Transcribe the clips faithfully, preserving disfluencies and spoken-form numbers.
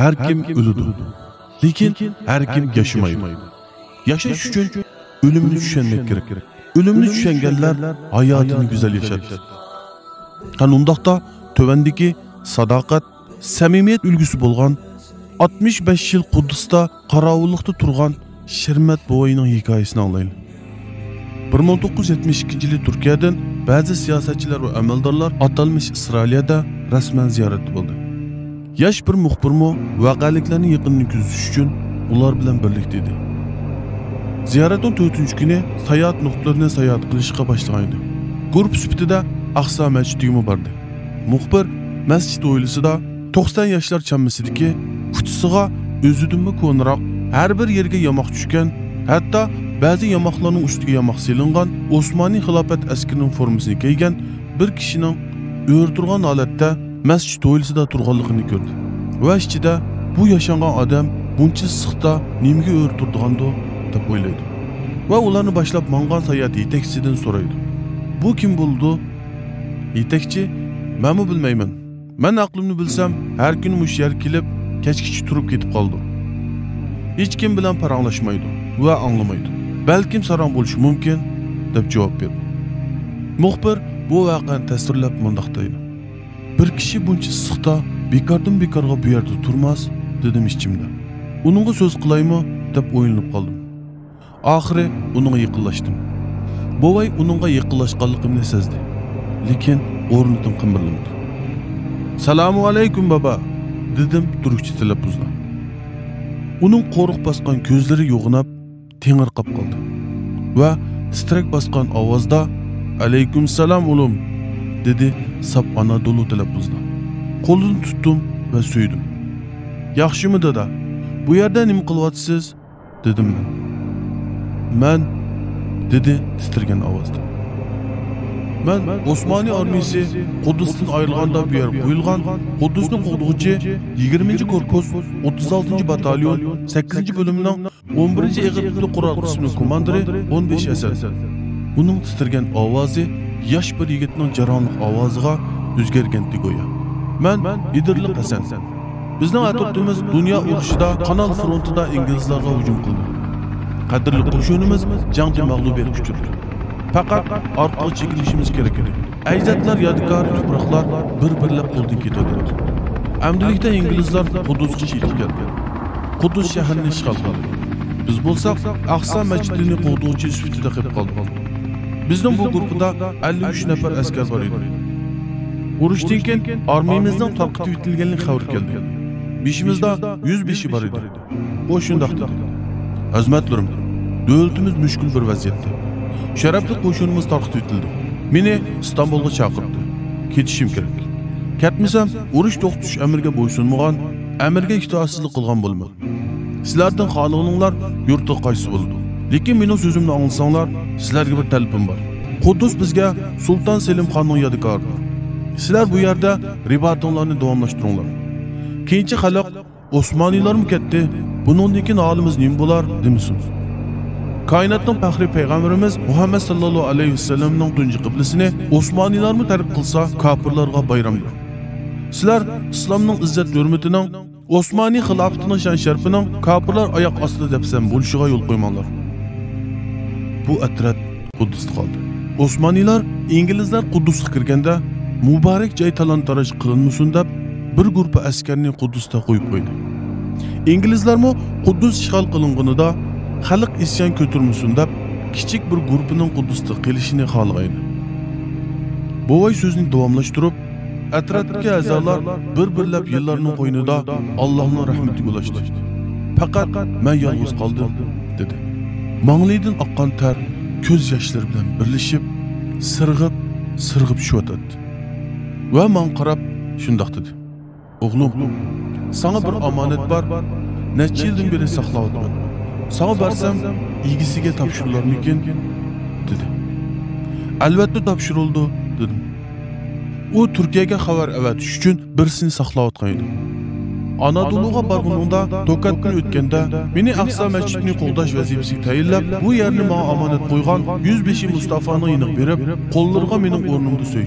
ھەر كىم ئۆلىدۇ، لېكىن ھەر كىم ياشىمايدۇ. ياشاش ئۈچۈن ئۆلۈمنى چۈشەنمەك كېرەك. ئۆلۈمنى چۈشەنگەنلەر ھاياتىنى گۈزەل ياشايدۇ. قېنى ئۇنداقتا تۆۋەندىكى ساداقەت، سەمىمىيەت ئۈلگىسى بولغان، ئاتمىش بەش يىل قۇددۇستا قاراۋۇللۇقتا تۇرغان شېرمەت بوۋاينىڭ ھېكايىسىنى ئاڭلايلى. بىر مىڭ توققۇز يۈز يەتمىش ئىككىنچى يىلى تۈركىيەدىن بەزى سىياسەتچىلەر ۋە ئەمەلدارلار ئاتالمىش ئىسرائىلىيەدە رەسمەن زىيارەتتە بولدى. ياش بىر مۇخبىرمۇ ۋەقەلىكلەرنى يېقىندىن كۆزىتىش ئۈچۈن ئۇلار بىلەن بىرلىكتە ئىدى. زىيارەتنىڭ تۆتىنچى كۈنى ساياھەت نۇقتىلىرىنى ساياھەت قىلىشقا باشلىغان ئىدى. گۇرۇپپا سۈپىتىدە ئەقسا مەسچىتىگىمۇ باردى. مۇخبىر مەسچىت ھويلىسىدا توقسان ياشلار چاممىسىدىكى، ئۇچىسىغا ئۆزىدىنمۇ كونىراق، ھەر بىر يېرىگە ياماق چۈشكەن، ھەتتا بەزى ياماقلارنىڭ ئۈستىگە ياماق سېلىنغان ئوسمانىي خىلاپەت ئەسكىرىنىڭ فورمىسىنى كىيگەن بىر كىشىنىڭ ئۆرە تۇرغان ھالەتتە مەسچىت ھويلىسىدا تۇرغانلىقىنى كۆردى ۋە ئىچىدە، «بۇ ياشانغان ئادەم بۇنچە ئىسسىقتا نېمىگە ئۆرە تۇرىدىغاندۇ؟» دەپ ئويلايدۇ. ۋە ئۇلارنى باشلاپ ماڭغان ساياھەت يېتەكچىسىدىن سورايدۇ، «بۇ كىم بولىدۇ؟» يېتەكچى، «مەنمۇ بىلمەيمەن. مەن ئەقلىمنى بىلسەم، ھەر كۈنى مۇشۇ يەرگە كېلىپ، كەچكىچە تۇرۇپ كېتىپ قالىدۇ. ھېچكىم بىلەن پاراڭلاشمايدۇ ۋە ئاڭلىمايدۇ. بەلكىم ساراڭ بولۇشى مۇمكىن»، دەپ جاۋاب بېرىدۇ. مۇخبىر بۇ ۋەقەنى تەسۋىرلەپ مۇنداق دەيدۇ، «بىر كىشى بۇنچە ئىسسىقتا بىكاردىن بىكارغا بۇ يەردە تۇرماس» دېدىم ئىچىمدە. «ئۇنىڭغا سۆز قىلايمۇ؟» دەپ ئويلىنىپ قالدىم. ئاخىرى ئۇنىڭغا يېقىنلاشتىم. بوۋاي ئۇنىڭغا يېقىنلاشقانلىقىمنى سەزدى، لېكىن ئورنىدىن قىمىرلىمىدى. «سالامۇ ئەلەيكۇم، بابا!» دېدىم تۈركچە تەلەپپۇزدا. ئۇنىڭ قورۇق باسقان كۆزلىرى يوغىناپ، تېڭىرقاپ قالدى ۋە تىترەك باسقان ئاۋازدا، «ئەلەيكۇم سالام، ئۇلۇم!» دېدى ساپ ئانادولۇ تەلەپپۇزدا. قولىدىن تۇتتۇم ۋە سۆيدۈم. «ياخشىمۇ، دادا؟ بۇ يەردە نېمە قىلىۋاتىسىز؟» دېدىم مەن. «مەن»، دېدى تىترىگەن ئاۋازدا. «مەن ئوسمانىي ئارمىيىسى قۇددۇستىن ئايرىلغاندا بۇ يەرگە قويۇلغان قۇددۇسنى قوغدىغۇچى يىگىرمىنچى كورپۇس، ئوتتۇز ئالتىنچى باتاليون، سەككىزىنچى بۆلۈمنىڭ ئون بىرىنچى ئېغىر تىپلىق قورال قىسمىنىڭ كوماندىرى ئون بەش ھەسەن.» ئۇنىڭ تىترىگەن ئاۋازى ياش بىر يىگىتنىڭ جاراڭلىق ئاۋازىغا ئۆزگەرگەنتى گويا. «مەن ئىدىرلىق ھەسەن. بىزنىڭ ئەترىتىمىز دۇنيا ئۇرۇشىدا قانال فرونتىدا ئىنگلىزلارغا ھۇجۇم قىلدى. قەدىرلىك قوشۇنىمىز جەڭدە مەغلۇبىيەتكە ئۇچرىدى. پەقەت ئارقىغا چېكىنىشىمىز كېرەك ئىدى. ئەجدادلار يادىكارى تۇپراقلار بىر-بىرلەپ قولدىن كېتىۋاتاتتى. ئەمدىلىكتە ئىنگلىزلار قۇددۇسقىچە يېتىپ كەلدى. قۇددۇس شەھىرىنى ئىشغال قىلدى. بىز بولساق ئەقسا مەسچىتىنى قوغدىغۇچى سۈپىتىدە قېلىپ قالدۇق. بىزنىڭ بۇ گۇرۇپپىدا ئەللىك ئۈچ نەپەر ئەسكەر بار ئىدى. ئۇرۇشتىن كېيىن ئارمىيىمىزنىڭ تارقىتىۋېتىلگەنلىكى خەۋىرى كەلدى. بېشىمىزدا يۈز بېشى بار ئىدى. ئۇ شۇنداق دېدى، «ئەزىمەتلىرىم، دۆلىتىمىز مۈشكۈل بىر ۋەزىيەتتە. شەرەپلىك قوشۇنىمىز تارقىتىۋېتىلدى. مېنى ئىستانبۇلغا چاقىرتتى. كېتىشىم كېرەك. كەتمىسەم، ئۇرۇش توختىتىش ئەمرىگە بويسۇنمىغان، ئەمرىگە ئىتائەتسىزلىك قىلغان بولىمەن. سىلەردىن خالىغىنىڭلار يۇرتقا قايتسا بولىدۇ. لېكىن مېنىڭ سۆزۈمنى ئاڭلىساڭلار، سىلەرگە بىر تەلىپىم بار. قۇددۇس بىزگە سۇلتان سېلىم خاننىڭ يادىكارىدۇر. سىلەر بۇ يەردە رىباتىڭلارنى داۋاملاشتۇرۇڭلار. كېيىنچە خەلق، ئوسمانىيلارمۇ كەتتى، بۇنىڭدىن كېيىن ھالىمىز نېمە بولار دېمىسۇن. كائىناتنىڭ پەخرى پەيغەمبىرىمىز مۇھەممەد ساللاللاھۇ ئەلەيھى ۋەسەللەمنىڭ تۇنجى قىبلىسىنى ئوسمانىيلارمۇ تەرك قىلسا، كاپىرلارغا بايرامدۇر. سىلەر ئىسلامنىڭ ئىززەت-ھۆرمىتىنىڭ، ئوسمانىي خىلاپىتىنىڭ شان-شەرىپىنىڭ كاپىرلار ئاياق ئاستىدا دەپسەندە بولۇشىغا يول قويماڭلار.» بۇ ئەترەت قۇددۇستا قالدى. ئوسمانىيلار ئىنگلىزلار قۇددۇسقا كىرگەندە، مۇبارەك جاي تالان-تاراج قىلىنمىسۇن دەپ، بىر گۇرۇپپا ئەسكەرنى قۇددۇستا قويۇپ قويدى. ئىنگلىزلارمۇ قۇددۇس ئىشغال قىلىنغىنىدا، خەلق ئىسيان كۆتۈرمىسۇن دەپ، كىچىك بىر گۇرۇپپىنىڭ قۇددۇستا قېلىشىنى خالىغان ئىدى. بوۋاي سۆزىنى داۋاملاشتۇرۇپ، ئەترەتتىكى ئەزالار بىر-بىرلەپ يىللارنىڭ قوينىدا ئاللاھنىڭ رەھمىتىگە ئۇلاشتى. پەقەت مەن يالغۇز قالدىم، دېدى. ماڭلىيىدىن ئاققان تەر كۆز ياشلىرى بىلەن بىرلىشىپ، سىرغىپ، سىرغىپ چۈشۈۋاتاتتى. ۋە ماڭا قاراپ شۇنداق دېدى، «ئوغلۇم، ساڭا بىر ئامانەت بار، نەچچە يىلدىن بېرى ساقلاۋاتىمەن. ساڭا بەرسەم، ئىگىسىگە تاپشۇرۇلارمىكىن؟» دېدى. «ئەلۋەتتە تاپشۇرۇلىدۇ» دېدىم. ئۇ تۈركىيەگە خەۋەر ئەۋەتىش ئۈچۈن بىرسىنى ساقلاۋاتقان ئىدى. ئانادولۇغا بارغىنىڭدا، توكاتتىن ئۆتكەندە، مېنى ئەقسا مەسچىتىنى قوغداش ۋەزىپىسىگە تەيىنلەپ، بۇ يەرنى ماڭا ئامانەت قويغان يۈز بېشى مۇستافانىڭ يېنىغا بېرىپ، قوللىرىغا مېنىڭ ئورنۇمدا سۆي.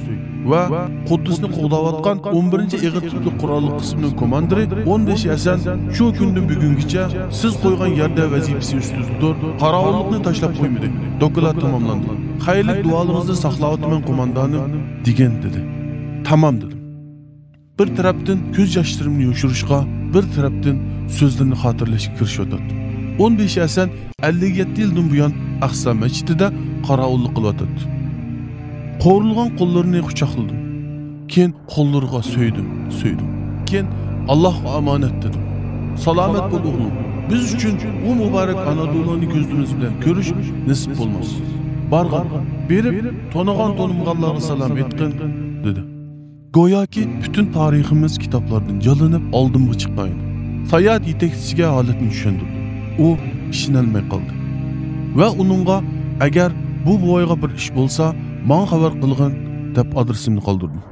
ۋە قۇددۇسنى قوغداۋاتقان ئون بىرىنچى ئېغىر تىپلىق قوراللىق قىسىمنىڭ كوماندىرى ئون بەشى ھەسەن شۇ كۈندىن بۈگۈنگىچە سىز قويغان يەردە ۋەزىپىسى ئۈستىدىدۇر، قاراۋۇللۇقنى تاشلاپ قويمىدى. دوكلات تاماملاندى. خەيرلىك دۇئالىرىڭىزنى ساقلاۋاتىمەن، قوماندانىم، دېگەن، دېدى. تامام، دېدىم. بىر تەرەپتىن كۆز ياشلىرىمنى يوشۇرۇشقا، بىر تەرەپتىن سۆزلىرىنى خاتىرىلەشكە كىرىشىۋاتاتتىم. ئون بەشى ھەسەن ئەللىك يەتتە يىلدىن بۇيان ئەقسا مەسچىتىدە قاراۋۇللۇق قىلىۋاتاتتى. قورۇلغان قوللىرىنى قۇچاقلىدىم. كېيىن قوللىرىغا سۆيدۈم، سۆيدۈم. كېيىن، «ئاللاھقا ئامانەت» دېدىم. «سالامەت بول، ئوغلۇم. بىز ئۈچۈن بۇ مۇبارەك ئانادولۇنى كۆزلىرىمىز بىلەن كۆرۈش نېسىپ بولماس. بارغىن، بېرىپ، تونۇغان-تونۇمىغانلارغا سالام ئېيتقىن» دېدى. گوياكى پۈتۈن تارىخىمىز كىتابلاردىن جانلىنىپ ئالدىمغا چىققان ئىدى. ساياھەت يېتەكچىسىگە ھالەتنى چۈشەندۈردۈم. ئۇ ئىشىنەلمەي قالدى. ۋە ئۇنىڭغا، «ئەگەر بۇ بوۋايغا بىر ئىش بولسا، ماڭا خەۋەر قىلغىن» دەپ ئادرېسىمنى قالدۇردۇم.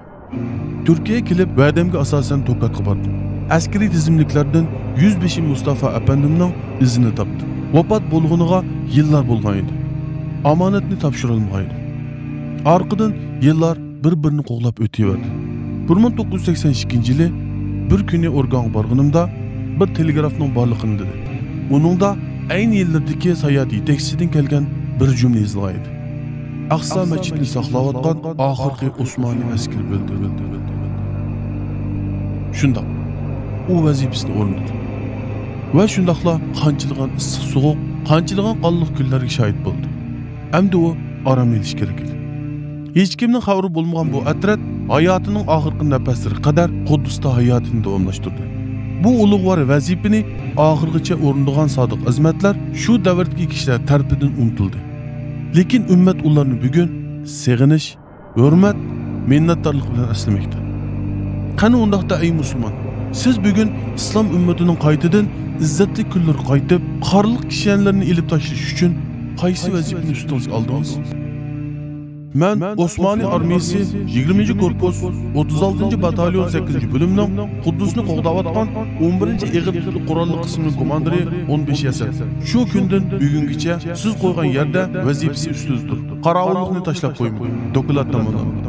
تۈركىيەگە كېلىپ، ۋەدەمگە ئاساسەن توكاكقا باردىم. ئەسكىرىي تىزىملىكلەردىن يۈزبېشى مۇستافا ئەپەندىمنىڭ ئىزىنى تاپتىم. ۋاپات بولغىنىغا يىللار بولغان ئىدى. ئامانەتنى تاپشۇرالمىغان ئىدىم. ئارقىدىن يىللار بىر-بىرىنى قوغلاپ ئۆتۈۋەردى. بىر مىڭ توققۇز يۈز سەكسەن ئىككىنچى يىلى بىر كۈنى ئورگانغا بارغىنىمدا، بىر تېلېگرافنىڭ بارلىقىنى دېدى. ئۇنىڭدا ئەينى يىللىرىدىكى ساياھەت يېتەكچىسىدىن كەلگەن بىر جۈملە يېزىلغان ئىدى. ئەقسا مەسچىتىنى ساقلاۋاتقان ئاخىرقى ئوسمانىي ئەسكىرى ئۆلدى، ئۆلدى، ئۆلدى، ئۆلدى. شۇنداق، ئۇ ۋەزىپىسىنى ئورۇندىدى. ۋە شۇنداقلا قانچىلىغان ئىسسىق سوغۇق، قانچىلىغان قانلىق كۈنلەرگە شاھىت بولدى. ئەمدى ئۇ ئارام ئېلىش كېرەك ئىدى. ھېچكىمنىڭ خەۋىرى بولمىغان بۇ ئەترەت ھاياتىنىڭ ئاخىرقى نەپەسلىرىگە قەدەر قۇددۇستا ھاياتىنى داۋاملاشتۇردى. بۇ ئۇلۇغۋار ۋەزىپىنى ئاخىرغىچە ئورۇندىغان سادىق خىزمەتلەر شۇ دەۋردىكى كىشىلەر تەرىپىدىن ئۇنتۇلدى. لېكىن ئۈممەت ئۇلارنى بۈگۈن سېغىنىش، ھۆرمەت، مىننەتدارلىق بىلەن ئەسلىمەكتە. قېنى ئۇنداقتا، ئەي مۇسۇلمان، سىز بۈگۈن ئىسلام ئۈممىتىنىڭ قايتىدىن ئىززەتلىك كۈنلىرىگە قايتىپ، قارلىق كىشەنلىرىنى ئېلىپ تاشلىشى ئۈچۈن قايسى ۋەزىپىنى ئۈستىڭىزگە ئالدىڭىز؟ مەن ئوسمانىي ئارمىيىسى يىگىرمىنچى كورپۇس ئوتتۇز ئالتىنچى باتاليون سەككىزىنچى بۆلۈمنىڭ قۇددۇسنى قوغداۋاتقان ئون بىرىنچى ئېغىر تىپلىق قوراللىق قىسمىنىڭ كوماندىرى ئون بەشى ھەسەن. شۇ كۈندىن بۈگۈنگىچە سىز قويغان يەردە ۋەزىپىسى ئۈستىدىدۇر. قاراۋۇللۇقنى تاشلاپ قويمىدى. دوكلات تاماملاندى.